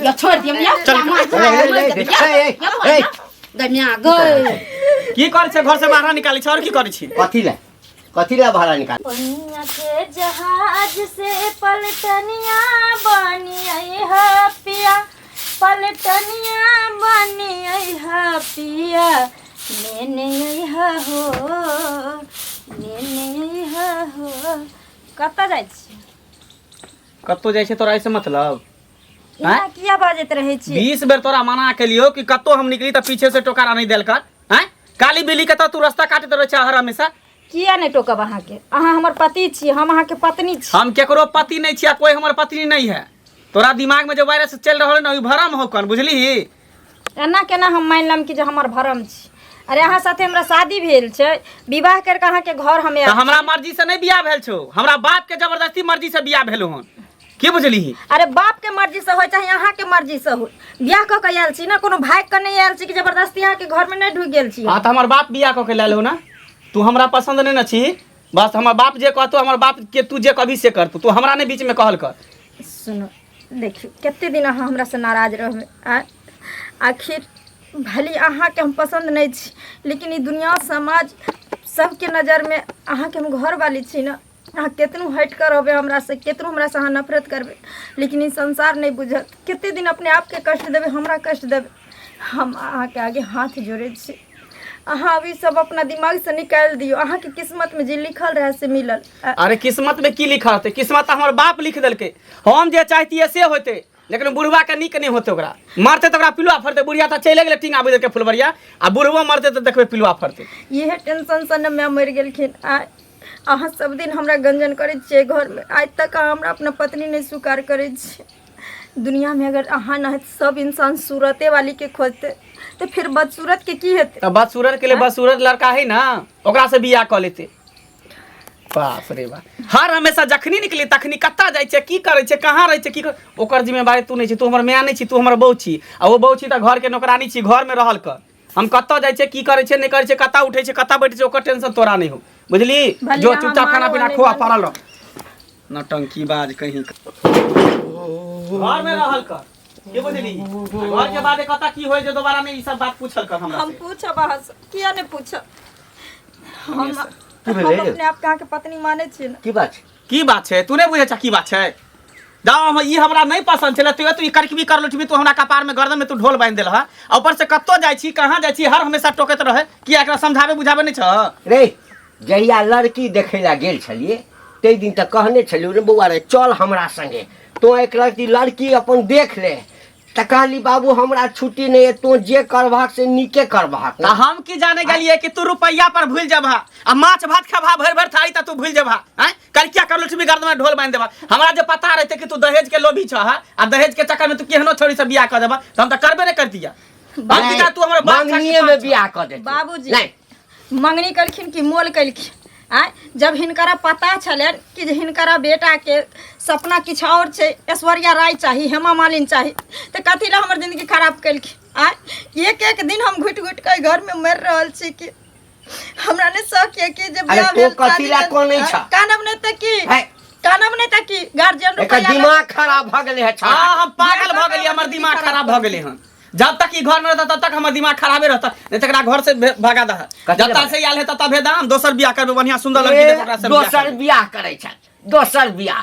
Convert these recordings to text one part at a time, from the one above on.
या छोड़ दियम या चल। ए, ए, ए, गम्या गए की करै छै घर से बाहर निकालै छै और की करै छी कथी ले कथी ले भाड़ा निकाल पनिया के जहाज से पलटनिया बनी अइहा पिया पलटनिया बनी अइहा पिया नेने अइहा हो नेने अइहा हो कतऽ जाइ छी कतौ जाइ छै तोरा ऐसे मतलब एना किया बाजैत रहै छी 20 बेर तोरा मना केलियो कि कतौ हम निकली तऽ पीछे से टोकारा नहीं देल कर हैं काली बिल्ली के तऽ तू रास्ता काटैत रहै छै हर हमेशा किया नहि टोकब अहाँके अहाँ हमर पति छी हम अहाँके पत्नी छी हम केकरो पति नहीं छियै कोई हमर पत्नी नहीं है तोरा दिमाग में जो वायरस चल रहल है ना, ओ भरम हो कन बुझली एना केना हम मानि लेम कि जे हमर भरम छी अरे अहाँ साथे हमरा शादी भेल छै विवाह करि कऽ अहाँके घर हम तऽ आयल हमरा मर्जी से नहीं बियाह भेल छौ हमरा बाप के जबरदस्ती मर्जी से बियाह भेल हन की बुझली अरे बाप के मर्जी से होय चाहे अहाँ के मर्जी से होय बियाह कऽ के आयल छी ना कोनो भागि कऽ नहि आयल छी कि जबरदस्ती अहाँ के घर में नहि ढुकि गेल छी हाँ तऽ हमर बाप बियाह कऽ के लायल हो ना तू हमरा पसंद नहीं न छी बस हमर बाप जे कहतो हमर बाप के तू जे कभी से करतू तू हमरा नहीं बीच में कहल कर सुनो देखियौ कते दिन अहाँ हमरा से नाराज रहबै आँय आखिर भले अहाँके हम पसन्द नहि छी लेकिन ई दुनिया समाज सबके नजरमे अहाँके हम घरवाली छी ने अहाँ केतनो हटि कऽ रहबै हमरासँ केतनो हमरासँ अहाँ नफरत करबै लेकिन ई संसार नहि बुझत कते दिन अपने आपके कष्ट देबै हमरा कष्ट देबै हम अहाँके आगे हाथ जोड़ै छी अहाँ अभी सब अपना दिमागसँ निकालि दियौ अहाँके किस्मतमे जे लिखल रहए से मिलल अरे किस्मत में की लिखल रहतै किस्मत तऽ हमर बाप लिख देलकै हम जे चाहतियै से होतै लेकिन बुढ़वा के नीक नहि होतै ओकरा मरतै तऽ ओकरा पिलुआ फड़तै बुढ़िया तऽ चलि गेलै टींगा बुझि के फुलबरिया आ बुढ़बो मरतै तऽ देखबै पिलुआ फड़तै इहे टेंशनसँ ने माय मरि गेलखिन आ अहाँ सब दिन हमरा गंजन करै छियै घरमे आइ तक अहाँ हमरा अपना पत्नी नहि स्वीकार करै छियै दुनियामे अगर अहाँ नहि सब इंसान सूरते वाली के खोजतै तऽ फिर बदसूरत के की हेतै तऽ बदसूरत के लिए बदसूरत लड़का है ना ओकरा से बियाह कऽ लेतै बाप रे बाप हर हमेशा जखनी निकली तखनी कतऽ जाइ छै की करै छै कहाँ रहै छै की कर ओकर जिम्मेवारी तू नहि छी तू हमर माय नहि छी तू हमर बहू छी आ ओ बहू छी तऽ घरके नौकरानी छी घरमे रहल कर हम कतऽ जाइ छियै की करै छियै नहि करै छियै कतऽ उठै छियै कतऽ बैठै छियै ओकर टेंशन तोरा नहि हो बुझली भले जो अहाँ चुपचाप खाना मारो पीना आ नहि खो आ मारो। पड़ल रह नौटंकी बाज कहीं घरमे रहल कर की बुझली घर के बाद कतऽ की होइ जे दोबारा नहि ई सब बात पूछल कर हमरा हम से पूछब अहाँ से किया नहि पूछब हम हमेशा। की हम भेलै? अपने आपके अहाँके पत्नी मानै छियै ने की बात छै की बात छै तू नहि बुझै छ की बात छै जाओ हम ई हमरा नहि पसंद छलै तू तू ई करकबी कर लुटबी तू हमरा कपार में गर्दन में तू ढोल बांधि देलह आ ऊपर से कतौ जाइ छी कहाँ जाइ छी हर हमेशा टोकैत रहे कि एकरा समझाबे बुझाबे नहि छ रे जहिया लड़की देखै लए गेल छलियै ताहि दिन तऽ कहने छलियै रे बौआ रे चल हमरा संगे तोँ एक लड़की लड़की अपन देख ले तऽ कहली बाबू हमरा छुट्टी नहि अइ तोँ जे करबहक से नीके करबहक तऽ हम की जाने गेलियै कि तू रुपैया पर भूलि जेबह आ माछ भात खेबहा भरि भरि थारी तऽ तू भूलि जेबहा आँय कलकिया कर लुटबी गर्दन में ढोल बांधि देबह हमरा जे पता रहते कि तू दहेज के लोभी छह आ दहेज के चक्कर में तू केहनो छोड़ी से बियाह कऽ देबह तऽ हम तऽ करबे नहि करतियै हम की तू हमर बाप मंगनीये में बियाह कऽ देतै बाबूजी। नहि मंगनी केलखिन कि मोल केलखिन आँय जब हिनकरा पता छलनि कि जे हिनकरा बेटाके सपना किछु आओर छै ऐश्वर्या राय चाही हेमा मालिनी चाही तऽ कथी लए हमर जिंदगी खराब केलखिन आँय एक एक दिन हम घुटि घुटि कऽ घरमे मरि रहल छी कि हमरा नहि शौक यऽ कि जे अरे बियाह तों भेल कथी शादी लए भेल, कनै आँय, छह? कानब नहि तऽ की है। कानब नहि तऽ की गार्जियन एकर रुपैआ लऽ- दिमाग खराब भऽ गेलै है छौड़ा हाँ हम पागल भऽ गेलियै हमर दिमाग खराब भऽ गेलै हन जब तक ई घर में रहता तब तक हमर दिमाग खराबे रहता नहीं तकरा घर से भगा दह कथी जब लए से आयल है तब भेदा हम दोसर बियाह करबै बढ़िया सुंदर लड़की देख ओकरा से बियाह दोसर करबै। बियाह करै छथि दोसर बियाह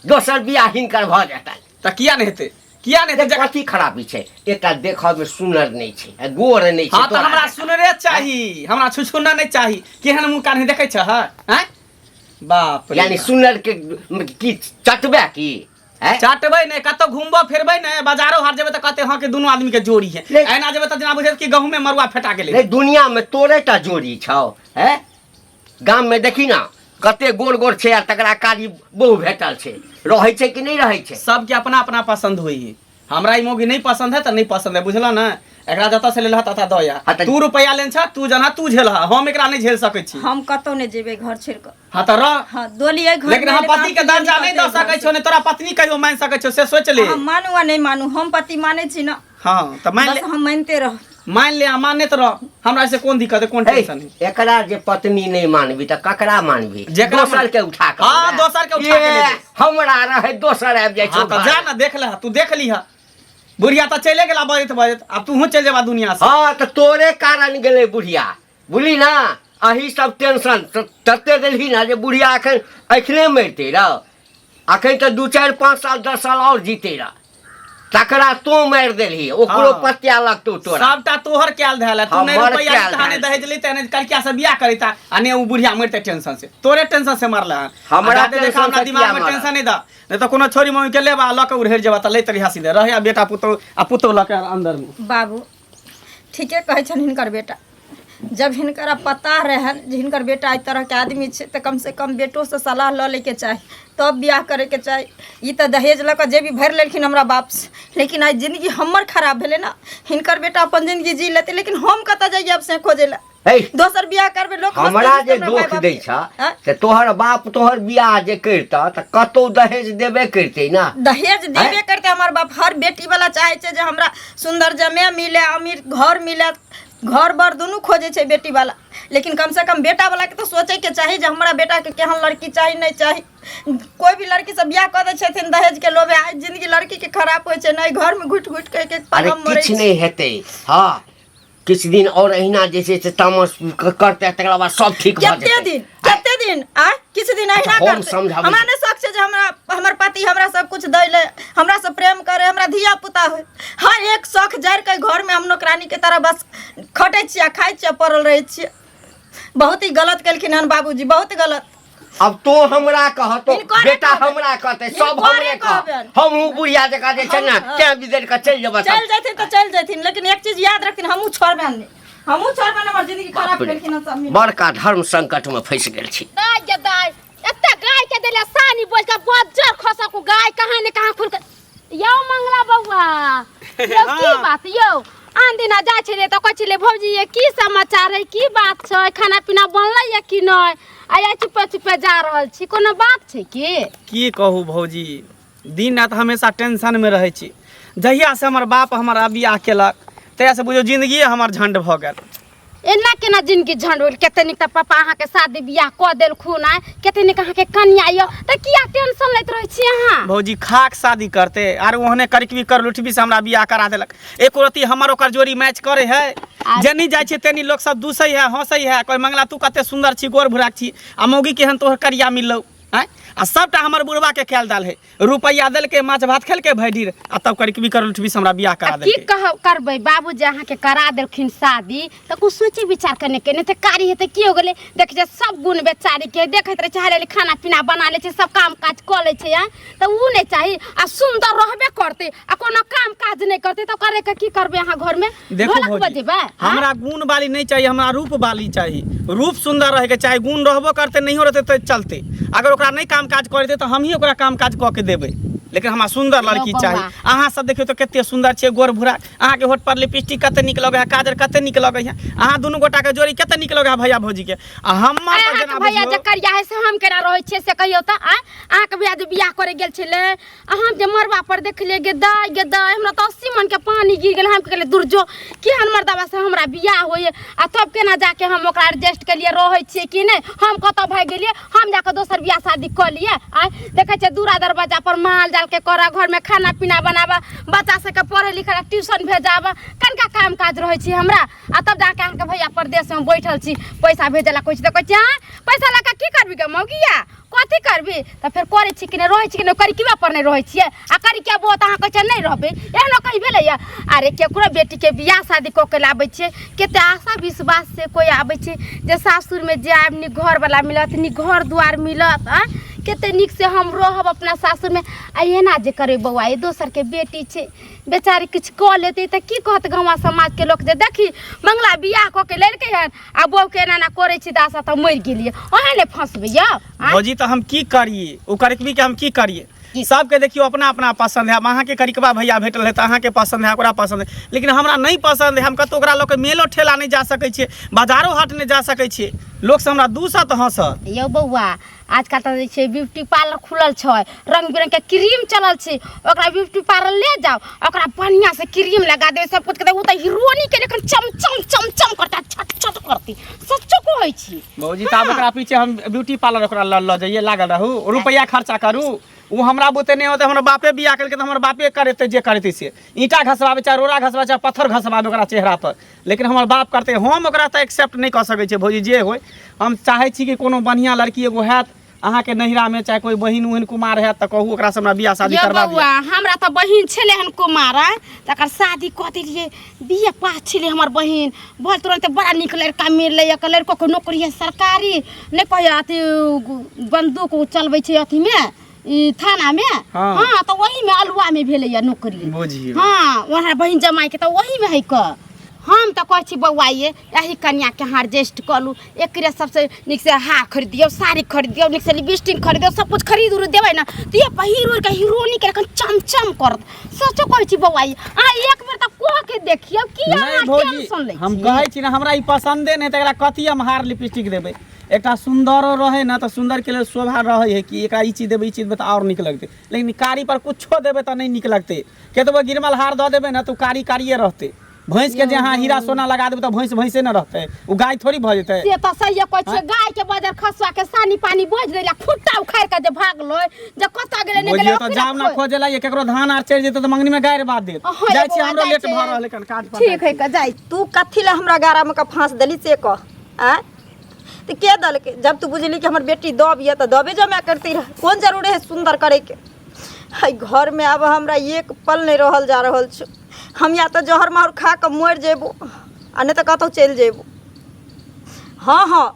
दोसर बियाह हिनकर भऽ जेतनि तऽ किया नहि हेतै किया नहि हेतै देख, कथी खराबी छै एकटा देखऽ मे सुनर नहि छै आ गोर नहि छै हाँ तऽ तोरा हमरा जकाँ। सुनरे चाही हमरा छुछुन्नर नहि चाही केहन मुँह कान देखै छह आँय बाप रे यानी बाप। सुनर के की चटबे की हैं? चटबै नहि कतौ घुमबो फिरबै नहि बाजारो हाट जेबै तऽ कहते हँ कि दुनू आदमी के जोड़ी है नहीं। एना जेबै तऽ जेना बुझै कि गहूँमे मरुआ फेटा गेलै नहीं दुनिया में तोरे टा जोड़ी छौ हैं गाम में देखी ना कते गोर गोर छै आ तकरा कारी बहु भेटल छै रहै छै कि नहि रहै छै सबके अपना अपना पसंद होइ है हमरा ई मौगी नहीं पसंद है तऽ नहीं पसंद है बुझल ने एकरा जतऽ से लेलह ततऽ दऽ या हाँ तऽ- तू रुपया लेन छ तू जना तू झेलह हम एकरा नहीं झेल सकै छी हम कतौ नहि जेबै घर छोड़ि कऽ हाँ तऽ रह हँ डोली एहि घर लेकिन हम पति के दर्जा नहीं दऽ सकै छौ नहीं तोरा पत्नी कहियो मान सकै छौ से सोच ले हम मानू आ नहि मानू हम पति मानै छी ने हाँ तऽ मान बस ले हम मानिते रहब मान ले आ मानने तऽ रह हमरा से कोन दिक्कत है कोन हे, टेंशन है एकरा जे पत्नी नहीं मानबी तऽ ककरा मानबी जेकरा दोसर मान- के उठा के हाँ, दोसर के उठा के ले ए, जेबै। हमरा रहे दोसर आबि जाइ हाँ छौ तऽ जा ना देख ले तू देख लीह बुढ़िया तऽ चले गेला बजैत बजैत, आब तूहू चलि जेबा दुनिया से। हाँ तऽ तोरे कारण गेलै बुढ़िया, बुझली ना? अही सब टेंशन तते देलही ना जे बुढ़िया अखन अखने मरते रह, अखन तऽ 2 4 5 साल 10 साल और जीते रह, तकरा तो मारि देलही, ओकरो हाँ। पत्या लगतौ तोरा। सबटा तोहर कैल धैल है, तू नहीं हमर रुपैआ कैल लेता, नहीं धैल। दहेज लेता, नहीं कलकिया से बियाह करता, आ ने उ बुढ़िया मरते टेंशन से, तोरे टेंशन से मरला हन। हमरा आ जादे देखा टेंशन हमरा से दिमाग किया में मरल? टेंशन नहीं दा, नहीं तो कोनो छोरी मम्मी के लेबा लऽ के उड़ेर जेबा तऽ लैत रहिया सीधे रहिया बेटा पुतोह आ पुतोह लऽ के अंदर में। बाबू ठीके कहै छनि हिनकर बेटा, जब हिनकरा पता रहनि जे हिनकर बेटा एहि तरहके आदमी छै तऽ कमसँ कम बेटोसँ सलाह लऽ लैके चाही, तब बियाह करैके चाही। ई तऽ दहेज लऽ कऽ जेबी भरि लेलखिन हमरा बापसँ, लेकिन आइ जिन्दगी हमर खराब भेलै ने। हिनकर बेटा अपन जिन्दगी जी लेतै, लेकिन हम कतऽ जइयै आब से खोजै लए? हे दोसर बियाह करबै लोक हँसतै हमरा हँसतै जे हमरा माय दोख बाप दै के। छ आँय? से तोहर बाप तोहर बियाह जे करतह तऽ कतौ दहेज देबे करतै ना? दहेज देबे करते हमर बाप। हर बेटी वाला चाहे छै जे हमरा सुंदर जमे मिले, अमीर घर मिले, घर बर दुनू खोजे छै बेटी वाला, लेकिन कम से कम बेटा वाला के तऽ सोचे के चाही जे हमरा बेटा के केहन लड़की चाही नहीं चाही। कोई भी लड़की सब बियाह कऽ दै छथिन दहेज के लोभे, आइ जिंदगी लड़की के खराब होइ छै, नहि घर में घुटि घुटि के एक एक अरे पलम मरै किछु छै। नहि हेतै। हँ, किछु दिन आओर अहिना जे छै से तामस करतै, तकरा बाद सब ठीक भऽ कते जेतै। दिन, कते दिन आ किछु दिन अहिना हम करतै। समझाबै हमरा छी। नहि शौक छै जे हमरा हमर पति हमरा सब कुछ दै ले, हमरा से प्रेम करे, हमरा धिया पुता होय। हाँ, एक शौक जरि के घर में हम नौकरानी के तरह बस खटै छियै, खाइ छियै, पड़ल रहै छियै। बहुत ही गलत केलखिन हन बाबूजी, बहुत गलत। अब तो हमरा कहतो हिनकरे बेटा कहबनि। हमरा कहते सब हिनकरे हमरे कह कहबनि। हमहूँ बुढ़िया जकाँ जे छै ने हम- तें बिदरि कऽ चलि जेबै। चलि जेथिन तऽ चलि जेथिन, लेकिन एक चीज याद रखथिन, हमहूँ छोड़बनि नहि, हमहूँ छोड़बनि। हमर जिंदगी खराब केलखिन हन सब मिल। बड़का धर्म संकट में फंसि गेल छी। दाय गे दाय, एते गाय के देले सानी बोल के बज्जर खसकू गाय कहाँ ने कहाँ खुल के। यौ मंगला बौआ, यौ की हाँ। बात यौ? आन दिना जाइ छलियै तऽ कहै छलियै भौजी ये की समाचार है, की बात छै, खाना पीना बनलै या कि नहि? आइ आइ चुपे चुपे जा रहल छी, कोनो बात छै की? की कहू भौजी, दिन राति हमेशा टेंशनमे रहै छी। जहियासँ हमर बाप हमर बियाह केलक तहियासँ बुझियौ जिन्दगिए हमर झण्ड भऽ गेल। एना केना जिनगी झंड होल? कते नीक तऽ पापा अहाँके शादी बियाह कऽ देलखुन, आइ कते नीक अहाँके कनिया यऽ, तऽ किया टेंशन लैत रहै छी अहाँ? भौजी, खाक शादी करते आर ओहने करिकबी कर लुटबी से हमरा बियाह करा देलक। एको रत्ती हमर ओकर जोड़ी मैच करे है? जेनी जाइ छियै तेनी लोक सब दूसै है, हंसै है, कोई मंगला तू कते सुंदर छी, गोर भुराक छी, आ मौगी केहन तोहर करिया मिललौ। आँय, आ सबटा हमर बुढ़वा के ख्याल दाल है, रुपैआ देलकै, माछ भात खेलकै भरि आ तब करिकबी कर लुटबी से हमरा बियाह करा आ की देलकै। कह करबै, बाबूजी अहाँके करा देलखिन शादी तऽ कुछ सोचे विचार कने के नहि तऽ कारी हेतै की हो गेलै? देख जे सब गुण बेचारी के देखैत रहै छै, हाले खाना पीना बना लै छै, सब काम काज कऽ लै छै, आँय तऽ उ नहि चाही? आ सुन्दर रहबे करतै आ कोनो काम काज नहि करतै तऽ करे के की करबै अहाँ घरमे? देखो ढोलक भौजी, बजेबै आँय? हमरा गुण वाली नहीं चाहिए, हमरा रूप वाली चाहिए। रूप सुंदर रहे के चाही, गुण रहबो करते नहीं रहते तो चलते। अगर ओकरा नहीं काम काज करते तो हम ही ओकरा काम काज कऽ के देबै, लेकिन हमरा सुंदर लड़की बौआ। चाही। अहाँ सब देखियौ तऽ कते सुंदर छियै, गोर भूरा, अहाँके होठ पर लिपस्टिक कते नीक लगै है, काजर कते नीक लगै है, अहाँ दुनू गोटा के जोड़ी कते नीक लगै है भैया भौजी के। आ हमर आय तऽ अहाँके जेना भैया बुझियौ जे करिया है से हम केना रहै छियै से कहियौ तऽ? आय अहाँके भैया जे बियाह करे गेल छलै आ हम जे मरबा पर देखलियै, गे दाय गे दाय, हमरा तऽ 80 मन के पानी गिर गेल। हम कहलियै दुर्जो केहन मर्दाबा से हमरा बियाह होइए, आ तब केना जाके हम ओकरा एडजस्ट केलियै, रहै छियै कि नहि? हम कतऽ भागि गेलियै, हम जाके दोसर बियाह शादी कऽ लियै। आय देखै छियै दूरा दरवाजा पर माल जाल के करऽ, घरमे खाना पीना बनाबऽ, बच्चा सबके पढ़ै लिखै लए ट्यूशन भेजाबऽ, कनिका काम काज रहै छै हमरा। आ तब जाके अहाँके भैया परदेशमे बैठल छी, पैसा भेजै लए कहै छी तऽ कहै छी आँय पैसा लऽ कऽ की करबी गे मौगिया, कथी करबी? तऽ फेर करै छी कि नहि, रहै छी कि नहि? करिकबा पर नहि रहै छियै आ करिकिया बो तऽ अहाँ कहै छियै नहि रहबै, एहनो कहीं भेलैया? अरे केकरो बेटीके बियाह शादी कऽ के लाबै छियै, कते आशा विश्वास से कोइ आबै छै जे सासुरमे जायब नीक घरवला मिलत, नीक घर दुआर मिलत, आँय कते नीक से हम रहब अपना सासुरमे। आ एना जे करै बौआ, ई दोसरके बेटी छै, बेचारी किछु कऽ लेतै तऽ की कहत गाँव समाजके लोक जे देखी मंगला बियाह कऽ के लेलकै हन आ बहू के एना एना करै छी दासा तऽ मरि गेलियै, अहेँ नहि फँसबै यौ? आँय? भौजी, तऽ हम की करिए, ओ करिकबी के हम की करिए? सबके देखियौ अपना अपना पसंद है। अब अहाँके करिकबा भैया भेटल है तऽ अहाँके पसंद है, ओकरा पसंद है, लेकिन हमरा नहि पसंद है। हम कतहु ओकरा लऽ के मेलो ठेला नहि जा सकै छियै, बाजारो हाट नहि जा सकै छियै। लोक सब हमरा दूसत हंसत। यौ बौआ, आजकल तऽ जे छै ब्यूटी पार्लर खुलल छै, रंग बिरंग के क्रीम चलल छै, ओकरा ब्यूटी पार्लर ले जाओ, ओकरा बढ़िया से क्रीम लगा देबै, सब कुछ के, उ तऽ हीरोनी के लेखन चम चम चम चम करता, छट छट करती। सच्चो कहै छी। भौजी, तऽ आब ओकरा पीछे हम ब्यूटी पार्लर ओकरा लऽ लऽ जइए, लागल रहू, रुपैआ खर्चा करू। ओ हमरा बुते नहि होतै। हमर बापे बियाह केलकै तऽ हमर बापे करेतै जे करेतै से, ईंटा घसबाबै चाहे रोड़ा घसबाबै चाहे पत्थर घसबाबै ओकरा चेहरा पर, लेकिन हमर बाप करतै। हम ओकरा तऽ एक्सेप्ट नहि कऽ सकै छियै भौजी। जे होइ, हम चाहै छी कि कोनो बढ़िआँ लड़की एगो हैत अहाँके नैहरामे, चाहे कोइ बहिन उहिन कुमार हैत तऽ कहू, ओकरासँ हमरा बियाह शादी यौ करबा दिअ। बौआ, हमरा तऽ बहिन छलै हन कुमार, आँय, तकर शादी कऽ देलियै। बी ए पास छलै हमर बहिन। बोल, तुरन्ते बड़ा नीक लड़का मिललै। एकर लड़कोके नौकरी है सरकारी, नहि कहै अथी बंदूक ओ चलबै छै अथीमे, ई थानामे। हाँ। हाँ, तऽ ओहीमे अलुआमे भेलैया नौकरी। बुझियौ। हाँ, वहाँ बहिन जमाइके तऽ ओहीमे है कऽ। हम तऽ कहै छी बौआ, ये एही कनियाके अहाँ एडजस्ट कऽ लू। एकरे सबसँ नीकसँ हार खरीद दियौ, साड़ी खरीद दियौ, नीकसँ लिपस्टिक खरीद दियौ, सब कुछ खरीद उरीद देबै ने तऽ ये पहिर उहिर कऽ हीरोइनके एखन चमचम करत। सचो कहै छी बौआ, ये अहाँ एक बेर तऽ कह के देखियौ कि नहि अहाँ भौजी, टेंशन लै हम छी। कहै छी ने, हमरा ई पसन्दे नहि, तऽ एकरा कथी हम हार लिपस्टिक देबै? एकटा सुन्दरो रहै ने तऽ सुन्दरके लेल शोभा रहै है कि एकरा ई चीज देबै, ई चीज देबै तऽ आओर नीक लगतै। लेकिन कारी पर कुछो देबै तऽ नहि नीक लगतै। केतबो गिरमल हार दऽ देबै ने तऽ ओ कारी कारिए रहतै। भैंस के जे अहाँ हीरा सोना लगा देबै तऽ भैंस भैंसे ने रहतै, ओ गाय थोड़ी भऽ जेतै। से तऽ सहिए कहै छियै। गाय के बजर खसुआ के सानी पानी बोझ देला, खुट्टा उखाड़ि के जे भागलै, जे कतऽ गेलै नहि गेलै। बुझियौ तऽ ओकरे जाउ ने खोज। खोजे ला, केकरो धान आर चढ़ि जेतै तऽ मंगनी में गारि बात देत। अहाँ जाइ छी, बौआ, हमरो जाइ लेट छियै। भऽ रहल कन काज पर। ठीक है, जाइ। तू कथी लए हमरा गारामे के फाँस देली से कह। आँय, तऽ के देलकै? जब तू बुझली कि हमर बेटी दब यऽ तऽ दबे जमा करती रह, कोन जरूरी है सुन्दर करैके? एहि घरमे आब हमरा एक पल नहि रहल जा रहल छै। हम या तऽ जहर माहुर खा कऽ मरि जेबो आ नहि तऽ कतहु चलि जेबो। हँ हँ,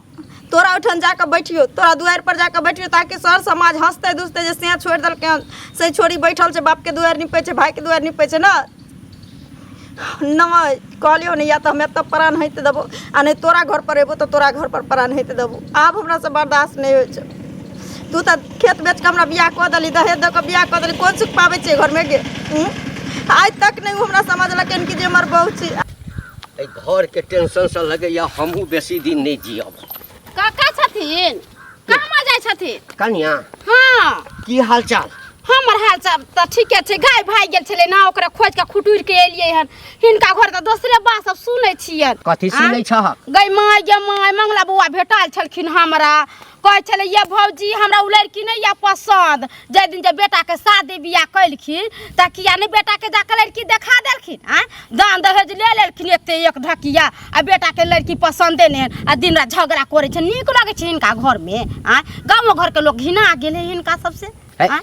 तोरा ओहिठाम जा कऽ बैठियो, तोरा दुआरि पर जा कऽ बैठियो, ताकि सर समाज हँसतै दुसतै जे सैं छोड़ि देलकै हन, से छोड़ी बैठल छै, बापके दुआरि निपै छै, भायके दुआरि निपै छै। ने नहि कहलियौ ने, या तऽ हम एतऽ प्राण होइत देबो आ नहि तोरा घर पर एबो तऽ तोरा घर पर प्राण होइत देबो। आब हमरासँ बर्दाश्त नहि होइ छै। तू तऽ खेत बेच कऽ हमरा बियाह कऽ देली, दहेज दऽ कऽ बियाह कऽ देली, कोन सुख पाबै छियै घरमे गे? हूँ? आइ तक नहि ओ हमरा समझलकै कि जे हमर बहू छी। एहि घरके टेंशनसँ लगैए हमहूँ बेसी दिन नहि जियब। काका छथिन, कहाँ जाइ छथिन? कनिया। हाँ। की हाल चाल? हमर हाल चाल तऽ ठीके छै। गाय भागि गेल छलै ने, ओकरा खोजि कऽ खुटुरि के एलियै हन। हिनका घर तऽ दोसरे बात सब सुनै छियनि। कथी सुनै छहक? गै माय गे माय, मंगला बौआ भेटल छलखिन हमरा, कहै छलै, ये भौजी, हमरा ओ लड़की नहि यऽ पसन्द। जाहि दिन जे बेटाके शादी बियाह केलखिन तऽ किया नहि बेटाके जाकऽ लड़की देखा देलखिन? आँय, दान दहेज ले लेलखिन एते एक ढकिया आ बेटाके लड़की पसन्दे नहि हन आ दिन राति झगड़ा करै छै। नीक लगै छै हिनका घरमे? आँय, गामो घरके लोक घिना गेलै हिनका सबसे। है। आँय?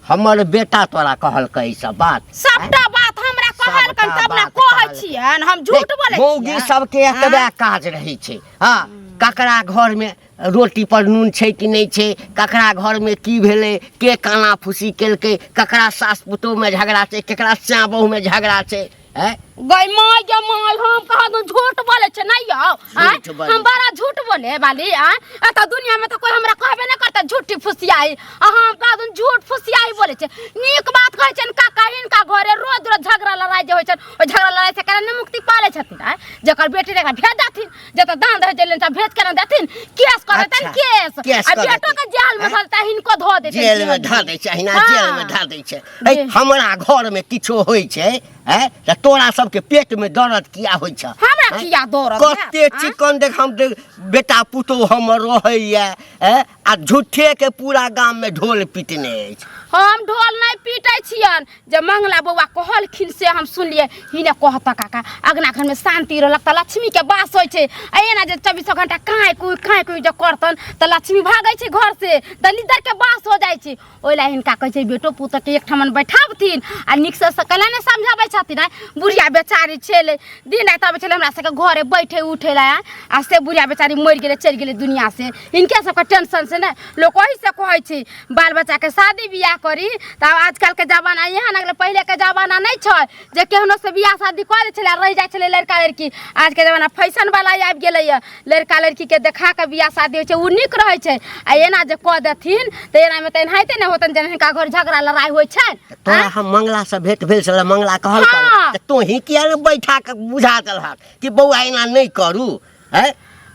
हमर बेटा तोरा कहलकै ई सब बात? सबटा बात हमरा कहलकन। सबटा तब ने बात कहै कहलकै। छियनि, हम झूठ बोलै मौगी छियै? सबके एतबे काज रहै छै। हँ, ककरा घरमे रोटी पर नून छै कि नहि छै, ककरा घरमे की भेलै, के काना फूसी केलकै, ककरा सास पुतोहमे झगड़ा छै, ककरा स्या बहुमे झगड़ा छै। हैं? गै माय गे माय, हम कहाँ दून झूठ बोले छै नहीं यौ? आँय? झूठ बोले। हम बड़ा झूठ बोले वाली? आँय, एतऽ दुनिया में तऽ कोई हमरा कहबे नहि करता झूठी फुसियाई, आ हम कहाँ दून झूठ फुसियाई बोले छै। नीक बात कहै छनि काका। हिनका घरे रोज रोज झगड़ा लड़ाई जे होइ छनि, ओहि झगड़ा लड़ाई से केना नहि मुक्ति पाले छथिन? आँय, जकर बेटी रहै भेज देथिन, जतऽ दान दहेज लेने भेज के ना देथिन, केस कर देतन। अच्छा, केस केस आ कऽ बेटो देतै। के जेल में धऽ देतै, हिनको धऽ देतै। जेल में धऽ दै छै अहिना। हाँ। जेल में धऽ दै छै। ऐ, हमरा घर में किछो होइ छै हैं तऽ तोरा सबके पेट में दर्द किया होइ छै? हमरा हैं? किया दर्द हैत, कते आँय? चिकन देख हम देख बेटा पुतोह हमर रहैया हैं आ झूठे के पूरा गाम में ढोल पीटने अछि। हम ढोल नहि पीटै छियन, जे मंगला बौआ कहलखिन से हम सुनलियै। हिने कहता काका, अगना घरमे शान्ति रहलक तऽ लक्ष्मीके वास होइ छै, आ एना जे चौबीसो घंटा काँय कुइ काँय कुइ जे करतन तऽ लक्ष्मी भागै छै घरसँ, दलिदरके वास हो जाइ छै। ओहि लए हिनका कहै छै बेटो पुतोहके एकठामन बैठाबथिन आ नीकसँ से कैला नहि समझाबै छथिन? आँय, बुढ़िया बेचारी छलै, दिन राति अबै छलै हमरा सबके घरे बैठे उठे लए, आँय, आ से बुढ़िया बेचारी मरि गेलै, चलि गेलै दुनिआँसँ हिनके सबके टेंशनसँ। ने लोक ओहिसँ कहै छै बाल बच्चाके शादी बियाह करी तऽ आब आजकलके जमाना एहन आ गेलै, पहिलेके जमाना नहि छै जे केहनो से बियाह शादी कऽ दै छलै आ रहि जाइ छलै लड़का लड़की। आजके जमाना फैशनवला आबि गेलैए, लड़का लड़कीके देखा कऽ बियाह शादी होइ छै, ओ नीक रहै छै। आ एना जे कऽ देथिन तऽ एनामे तऽ एनाहिते ने होतनि जेना हिनका घर झगड़ा लड़ाइ होइ छनि। तोरा हम मंगला से भेंट भेल छलै, मंगला कहल हाँ। तऽ तोही किया ने बैठा कऽ बुझा देलहक कि बौआ एना नहि करू? हैं?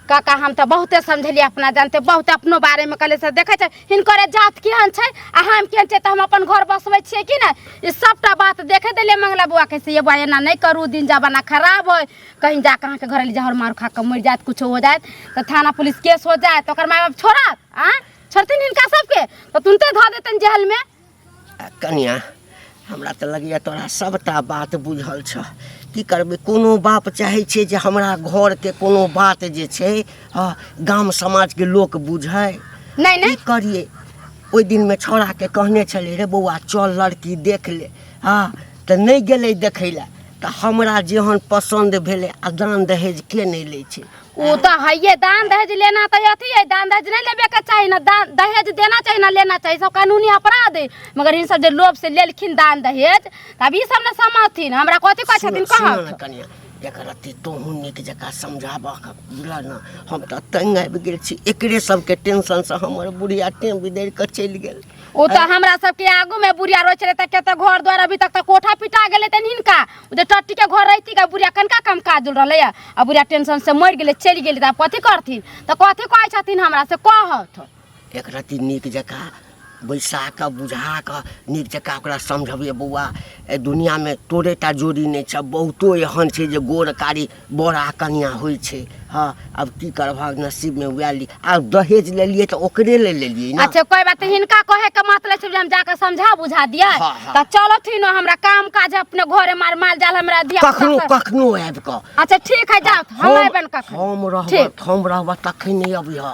काका हम तऽ बहुते समझलियै अपना जानते बहुत अपनो बारेमे कहलियै से देखै छै हिनकर जात केहन छै आ हम केहन छै तऽ हम अपन घर बसबै छियै कि नहि ई सबटा बात देखे देलियै मंगला बौआके से ये बौआ एना नहि करू दिन जमाना खराब होइ कहीं जाकऽ अहाँके घर जहर मार खा कऽ मरि जायत कुछो हो जायत तऽ थाना पुलिस केस हो जायत तऽ ओकर माय बाप छोड़त आँय छोड़थिन हिनका सबके तऽ तुरन्ते धऽ देतनि जेलमे आ कनिया हमरा तऽ लगैए तोरा सभटा बात बुझल छह की करबै कोनो बाप चाहै छै जे हमरा घरके कोनो बात जे छै हँ गाम समाजके लोक बुझै नहि नहि की करियै ओहि दिनमे छौड़ाके कहने छलियै रे बौआ चल लड़की देख ले हँ तऽ नहि गेलै देखै लए तऽ हमरा जेहन पसन्द भेलै आ दान दहेज के नहि लै छै ओ तऽ हइये दान दहेज लेना तऽ अथी है दान दहेज नहीं लेबे के चाही ना दान दहेज देना चाही ना लेना चाही सब कानूनी अपराध है मगर इन सब जे लोभ से लेलखिन दान दहेज तऽ अब ई सब ने समझथिन हमरा कथी कहै छथिन सुनऽ ने कहत कनिया एकर अथी तोहूँ नीक जकाँ समझाबह बुझलह ने हम तऽ तंग आबि गेल छी एकरे सबके टेंशनसँ हमर बुढ़िया टेम बिदरि कऽ चलि गेल ओ तऽ हमरा सबके आगू में बुढ़िया रहै छलै तऽ कते घर द्वार अभी तक तऽ कोठा पिटा गेलै तनि हिनका ओ जे टट्टी के घर रहिती का बुढ़िया कनका कम काजुल रहलै आ बुढ़िया टेंशन से मरि गेलै चलि गेलै तऽ आब कथी करथिन तऽ कथी कहै छथिन हमरा से कहत एक रत्ती नीक जकाँ बैसा कऽ बुझा कऽ नीक जकाँ ओकरा समझबियै बौआ एहि दुनिआँमे तोरे टा जोड़ी नहि छह बहुतो एहन छै जे गोर कारी बर आ कनिआँ होइ छै हँ आब की करबहक नसीबमे वएह लिख आब दहेज लेलियै तऽ ओकरे ले लेलियै ने अच्छा कोई बात नहीं, हिनका कहे के मतलब छै जे हम जाके समझा बुझा दियै हाँ, हाँ। तऽ चलथिन हमरा काम काज है अपने घरे मार माल जाल हमरा धिया पुता कखनो सब- कखनो आबि कऽ अच्छा ठीक है जाओ हम अयबन कखन हम रहब ठीक। हम रहब तखन नहि अबिह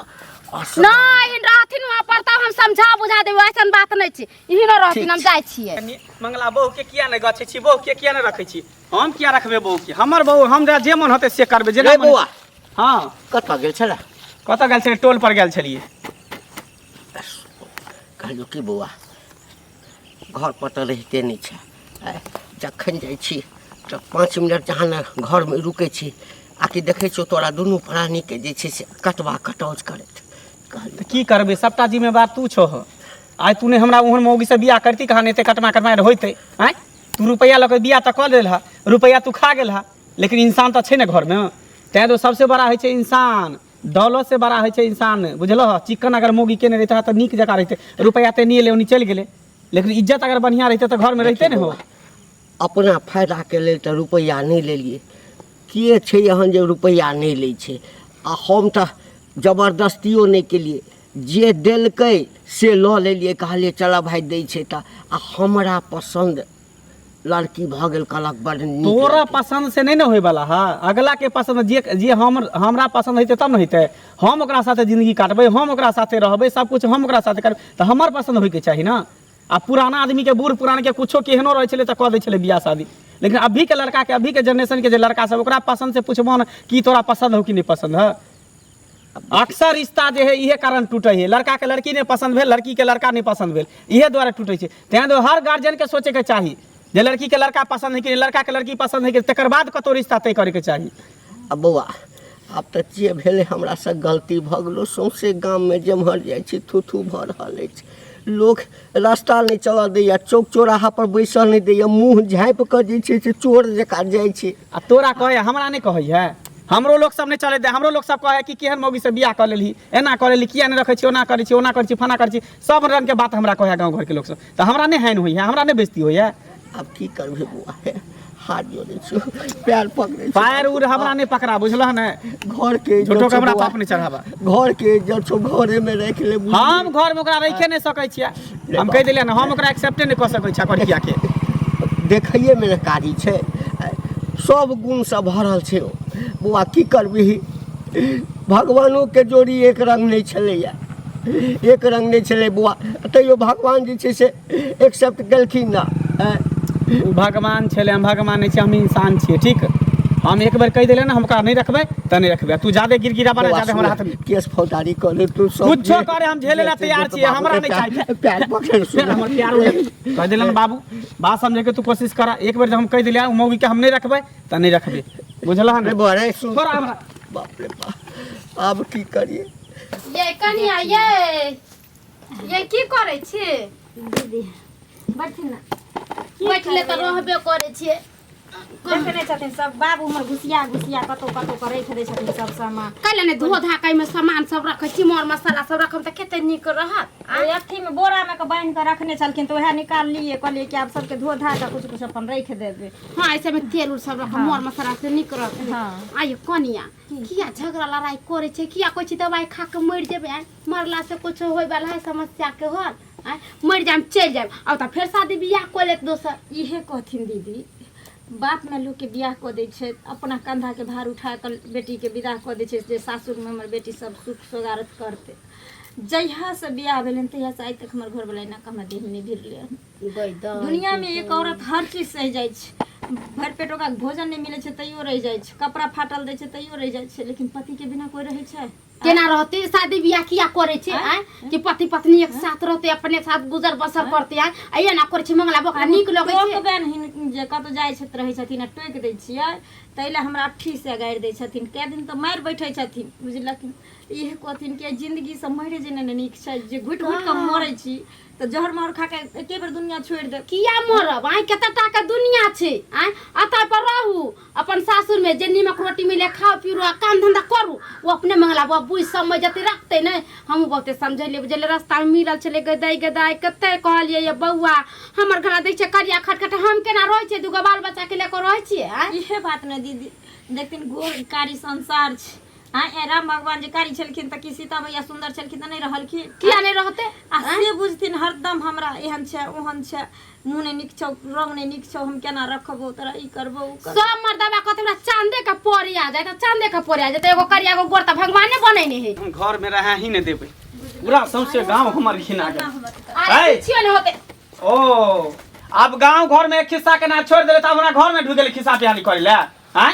नहीं हिन रहथिन वहाँ पर तब हम समझा बुझा देबै ऐसन बात नहीं छै इहिनो रहथिन हम जाइ छियै कनि मंगला बहू के किया नहि गछै छी बहू के किया नहि रखै छी हम किया रखबै बहू के हमर बहू हमरा जे मन होतै से करबै जेना रे मन बौआ हँ कतऽ गेल छलै कतऽ गेल छलियै टोल पर गेल छलियै कहलियौ की बौआ घर पर तऽ रहिते नहि छै आँय, जखन जाइ छी तऽ 5 मिनट जहाँ ने घरमे रुकै छी आकि देखै छियौ तोरा दुनू प्राणीके जे छै से कटवा कटौज करैत कहलियौ तऽ की करबै सबटा जिम्मेवार तू छह आइ तू नहि हमरा ओहन मौगी से बियाह करती कहाँ नहि एते कटमा कटमा होइतै आँय तू रुपैआ लऽ कऽ बियाह तऽ कऽ लेल रुपैआ तू खा गेल लेकिन इंसान तऽ छै ने घरमे तैँ तो सबसे बड़ा होइ छै इंसान दौलत से बड़ा होइ छै इंसान बुझलह चिकन अगर मौगी केने रहिते तऽ नीक जकाँ रहिते रुपैआ तऽ नहि एलै ओनी चलि गेलै लेकिन इज्जत अगर बढ़िआँ रहिते तऽ घरमे रहिते ने हो अपना फायदाके लेल तऽ रुपैआ नहि लेलियै के छै एहन जे रुपैआ नहि लै छै आ हम तऽ जबरदस्तियो नहि केलियै जे देलकै से लऽ लेलियै कहलियै चलऽ भाय दै छै तऽ आ हमरा पसन्द लड़की भऽ गेल कहलक बड़ नीक तोरा लड़की। पसन्द से नहीं ने होय वाला है अगला के पसंद जे जे हम हमरा पसंद हेतै तब ने हेतै हम ओकरा साथे जिंदगी काटबै हम ओकरा साथे रहबै सब कुछ हम ओकरा साथे करबै तऽ हमर पसंद होयके चाही ना आ पुराना आदमी के बूढ़ पुरान के कुछो केहनो रहै छलै तऽ कऽ दै छलै बियाह शादी लेकिन अभी के लड़का के अभी के जनरेशन के जे लड़का सब ओकरा पसंद से पूछबो ने कि तोरा पसंद हो कि नहीं पसंद है अक्सर रिश्ता जे है इहे कारण टूटे है लड़का के लड़की नहीं पसंद भेल लड़की के लड़का नहीं पसंद भेल इहे द्वारा टूटे छै तैं दुआरे हर गार्जियन के सोचे के चाही जे लड़की के लड़का पसंद है कि नहीं लड़का के लड़की पसंद है कि तकर बाद कतौ रिश्ता तय करे के चाही आ बौआ आब तऽ जे भेलै हमरासँ गलती भऽ गेलो सौँसे गाममे जेम्हर जाइ छी थू थू भऽ रहल अछि लोक रास्ता नहि चलऽ दैए चौक चौराहापर बैसऽ नहि दैए मुँह झाँपि कऽ जे छै से चोर जकाँ जाइ छै आ तोरा कहै हमरा नहि कहै है हमरो लोक सब नहि चलै दे हमरो लोक सब कहै कि केहन मौगी से बियाह कऽ लेलही एना कऽ लेलही किया नहि रखै छी ओना करै छी ओना करै छी फना करै छी सब रंग के बात हमरा कहै गाँव घरके लोक सब तऽ हमरा नहि हानि होइए हमरा नहि बेइज्जती होइए आब की करबै बौआ हे हाथ जोड़ै छियौ पैर पकड़ै छियौ पैर उर हमरा नहि पकड़ा बुझलह ने घरके इज्जत झूठो के छौ हमरा बौआ। पाप नहि चढ़ाबा घरके इज्जत छौ घरेमे राखि ले बुझलिही? हम घरमे ओकरा राखिए नहि सकै छियै हम कहि देलियै ने हम ओकरा एक्सेप्टे नहि कऽ सकै छियै करिया के देखैएमे ने कारी छै सब गुणसँ भरल छै ओ बौआ की करबिही भगवानोके जोड़ी एक रङ्ग नहि छलैए एक रङ्ग नहि छलै बौआ तैयो भगवान जे छै से एक्सेप्ट केलखिन ने आँय? ओ भगवान छलै हम भगवान नहि छियै हम इंसान छियै ठीक हम एक बेर कहि देलियै ने हम ओकरा नहि रखबै तऽ नहि रखबै तू जादे गिरगिरा बना बौआ, जादे हमरा हाथमे केस फौजदारी कऽ ले तू सब कुछो करे हम झेले ला तैयार छियै हमरा नहि चाही पैर पकड़ फेर हमर प्यार कहि देलन बाबू बात समझे के तू कोशिश कर एक बेर जब हम कहि देलियै ओ मौगी के हम नहि रखबै तऽ नहि रखबै बुझलह रे ने बौआ रे सुन छोड़ हमरा बाप रे बाप आब की करिए ये कनिया ये ये की करै छी दीदी बैठिन ना बैठले तऽ रहबे करै छियै देखने छथिन सब बाबू हमर घुसिया घुसिया कतौ कतौ के राखि दै छथिन सब सामान। कैले ने धो धा के सामान सब रखै छी, मर मसाला सब रखम तऽ कते नीक रहत। ओहि अथीमे बोरामे के बान्हि कऽ रखने छलखिन तऽ उएह निकाललियै, कहलियै कि आब सबके धो धा कऽ कुछ कुछ अपन राखि देबै। हाँ, ऐसे में तेल उल सब रखम, मर मसाला से नीक रहत। हाँ। आइयो कनिया किया झगड़ा लड़ाई करे छै, किया कहै छी दवाई खा के मरि जेबै? आँय, मरला से कुछ होय वाला है समस्या के हल? आँय, मरि जायब चलि जायब, आब तऽ फेर शादी बियाह कऽ लेत दोसर। इहे कहथिन दीदी, बाप में लोकके बियाह कऽ दै छै, अपना कंधाके भार उठा कऽ बेटीके विदा कऽ दै छै जे सासुरमे हमर बेटी सब सुख सोगारत करतै। जहियासँ बियाह भेलै तहियासँ आइ तक हमर घरवला एना कऽ हमरा देहमे नहि भिड़लै हन। दुनियामे एक औरत हर चीज सहि जाइ छै, भरि पेट ओकरा भोजन नहि मिलै छै तैयो रहि जाइ छै, कपड़ा फाटल दै छै तैयो रहि जाइ छै, लेकिन पतिके बिना कोइ रहै छै? केना रहते? शादी बियाह किया करे छै? आँय, कि पति पत्नी एक साथ रहते, अपने साथ गुजर बसर करते। आँय, आ एना करे छै मंगला बकरा नीक लगै छै? टोकबनि हिन जे कतौ जाइ छथि रहै छथिन आ टोकि दै छियै ताहि लए हमरा अट्ठीसँ गारि दै छथिन, कए दिन तऽ मारि बैठै छथिन बुझलखिन। इहे कहथिन कि जिन्दगीसँ मरि जेनाइ ने नीक छै, जे घुटि घुटि कऽ मरै छी तऽ जहर मार खा के एके बेर दुनिया छोड़ि देब। किया मरब? आँय, कते टा के दुनिया छै। आँय, अतऽ पर रहू अपन सासुर में, जे नीमक रोटी मिले खाओ पीरू आ काम धंधा करू। ओ अपने मंगला बौआ बुझि समझ जते रखते ने, हमहूँ बहुते समझेलियै बुझेलियै। रास्ता में मिलल छलै गदाइ गदाइ, कते कहलियै ये बौआ हमर घर देख छै करिया खटखट, हम केना रहै छियै, दूगो बाल बच्चा के लए कऽ रहै छियै। आँय, इहे बात ने दीदी, देखथिन गोर कारी संसार छै। आँय, ए राम भगवान जे कारी छलखिन तऽ की सीता मैया सुन्दर छलखिन तऽ नहि रहलखिन? किया नहि रहते? आ से बुझथिन हरदम हमरा एहन छै ओहन छै, मुँह नहि नीक छौ, रंग नहि नीक छौ, हम केना रखबौ तोरा, ई करबौ ओ करबौ। सब मर्दबा कहते हमरा चांदे के परी आ जाए तऽ चांदे के परी आ जाए, तऽ एगो करिया एगो गोर तऽ भगवाने बनेने है। हम घर में रहे ही नहीं देबै, पूरा सौंसे गांव हमर घिना गेल। अरे ऐ! किछियो नहि होते। ओ आब गांव घर में एक खिस्सा के ना छोड़ देले तऽ हमरा घर में ढुक गेलै खिस्सा पिहानी करे ले। आँय,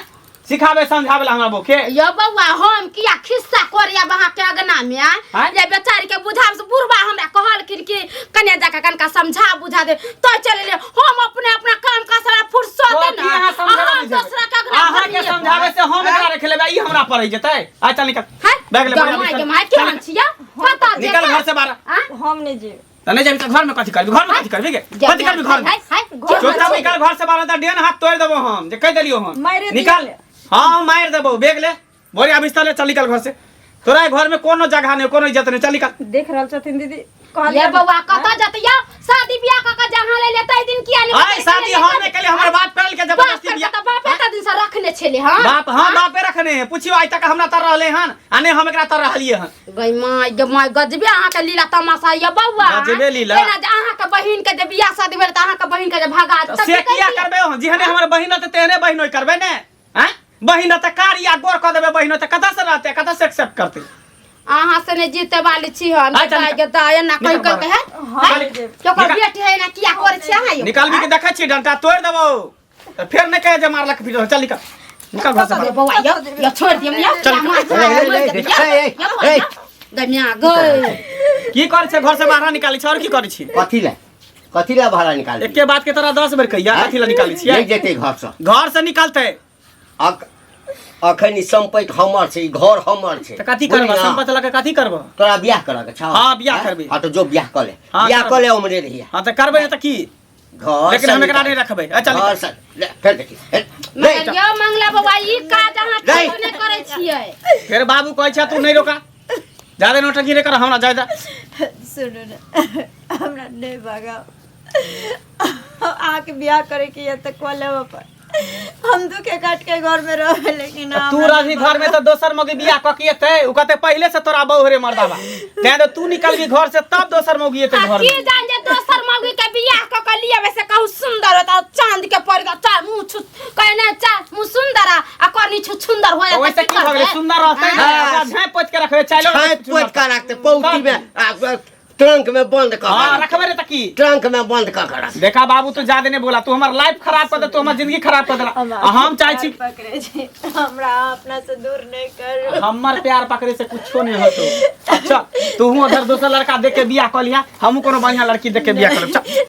सिखाबे समझाबे ला हमरा बोके। यो बौआ, हम किया खिस्सा करिया अहाँ के अगना में? आँय? आँय? जे बेचारी के बुझाब से बुढ़बा हमरा कहलखिन कि कन्या जाके कनका समझा बुझा दे तो चल ले, हम अपने अपना काम काज सारा फुर्सत तो है की ना, अहाँ समझाबे हम बुझेबै? दोसरा के अगना अहाँ के भरिए। समझाबे से हम एकरा रख लेबै, ई हमरा पड़ै जेतै। आ चल निकल, हैं? बैग ले, गमाय बढ़िया बिस्तर। गमाय केहन छियै? कतऽ निकल जेतै? घर से बाहर। आँय? हम नहि जेबै। त नहीं जेबी त घर में कथी करबी? घर में कथी करबी गे? कथी करबी घर में? हाय, हाय, घर चुपचाप निकल घर से बाहर, त डेन हाथ तोड़ देबो हम, जे कह देलियो हम। मारि दियौ। निकल। हां, मारि देबो। बैग ले, बोरिया बिस्तर ले, चल निकल घर से। तोरा घर में कोनो जगह नहीं, कोनो इज्जत नहीं, चल निकल। देख रहल छथिन दीदी, ये कहलियै बौआ कतऽ जतै यौ? शादी बियाह कऽ के जहाँ ले लेतै दिन किया नहि आय बतेलकै? शादी हम नहीं केली, हमर बाप करल के बाप जबरदस्ती करके बियाह। तऽ बापे तऽ दिन से रखने छलै हँ। बाप, हाँ बापे रखने है। पूछियो आइ तक हमरा तर रहले हन आ नहीं हम एकरा तर रहलिए हन। गई माय गे माय, गजबे अहाँके लीला तमाशा ये बौआ। गजबे लीला। एना जे अहाँके बहिन के जे बियाह शादी भेल तऽ अहाँके बहिन के जे भगा तऽ से किया करबै हम? जेहने हमर बहिन रहतै तेहने बहिन ओइ करबै ने। आँय, बहिन रहतै कारी आ गोर कऽ देबै बहिन, तऽ कतऽ से रहतै, कतऽ से एक्सेप्ट करतै? अहाँ से नहि जीते वाली छी हम। आइ चल दाय निकल। गे दाय, एना कहि निकल कहि के है हम नहि जेबै। ओकर निकल। बेटी है, एना किया करै छी अहाँ यौ? निकालबी के देखै छी, डंटा तोड़ि देबौ तऽ फेर नहि कहे जे मारलक फिर। चल निकल, निकल घर से दे बाहर। बौआ यौ, यौ छोड़ि दियौ यौ। चल। ए, ए, ए, ए, गमिया गई। की करै छै? घर से बाहर निकालै छै और की करै छी? कथी ले, कथी ले भाड़ा निकाल? एके बात के तोरा 10 बेर कहिया, कथी ला निकालै छियै? नहि जेतै घर से। घर से निकालतै। अखन ई सम्पति हमर छै, ई घर हमर छै। तऽ कथी करबह? बुझलिही ना? सम्पति लऽ के कथी करबह? तोरा बियाह करऽ के छौ? हाँ, बियाह हैं? करबै। हाँ, तऽ जो बियाह कऽ ले। हाँ, बियाह करबै। कऽ ले, उमरे रहिया। हाँ तऽ करबै तऽ की? घर लेकिन हम से एकरा निकाल। नहि रखबै। ए, चल घर निकल। से ले, फेर देखी। ए, नहीं, मगर यौ मंगला बाबा, ई काज अहाँ नहीं। ठीक नहि करै छियै। फेर बाबू कहै छै तू नहि रोका, जादे नौटंकी नहि कर हमरा जाय दे। सुनू ने, हमरा नहि भगाउ। अहाँके बियाह करैके यऽ तऽ कऽ लेब अपन, हम दुखे काट के घर में रहबै, लेकिन तू रहबी घर में तऽ दोसर मौगी बियाह कऽ के एतै। उ कहतै पहिले से तोरा बहु रे मर्दाबा, तें तऽ तू निकलबी घर से तब दोसर मौगी एतै आ घर की में। जान जे दोसर मौगी के बियाह कऽ के लियेबै से कहू सुंदर होता, चांद के पड़ गेल, चार मुँह छु कहे ने चार मुँह सुंदर आ करनी छु सुंदर हो तऽ जाता। ओइसे की भऽ गेलै? सुंदर रहतै ने, हाँ। ओकरा झाँपि पोति के रखबै, चाइलो छाँपि पोति कऽ रखतै, पौती में आ, ट्रंक में बंद कऽ हाँ के रखबै रे तऽ की? ट्रंक में बंद कऽ के रख। देखा बाबू, तू ज्यादा नहीं बोला, तू हमर लाइफ खराब कर दे, तू हमर जिंदगी खराब कर देला। आ हम चाहे छी पकड़े छी, हमरा अपना से दूर नहीं करू। हमर प्यार पकड़े से कुछो नहीं होतो। अच्छा, तू उधर दोसर लड़का देख के बियाह कऽ लिहा, हमहूँ कोनो बढ़िया लड़की देख के बियाह करब। चल।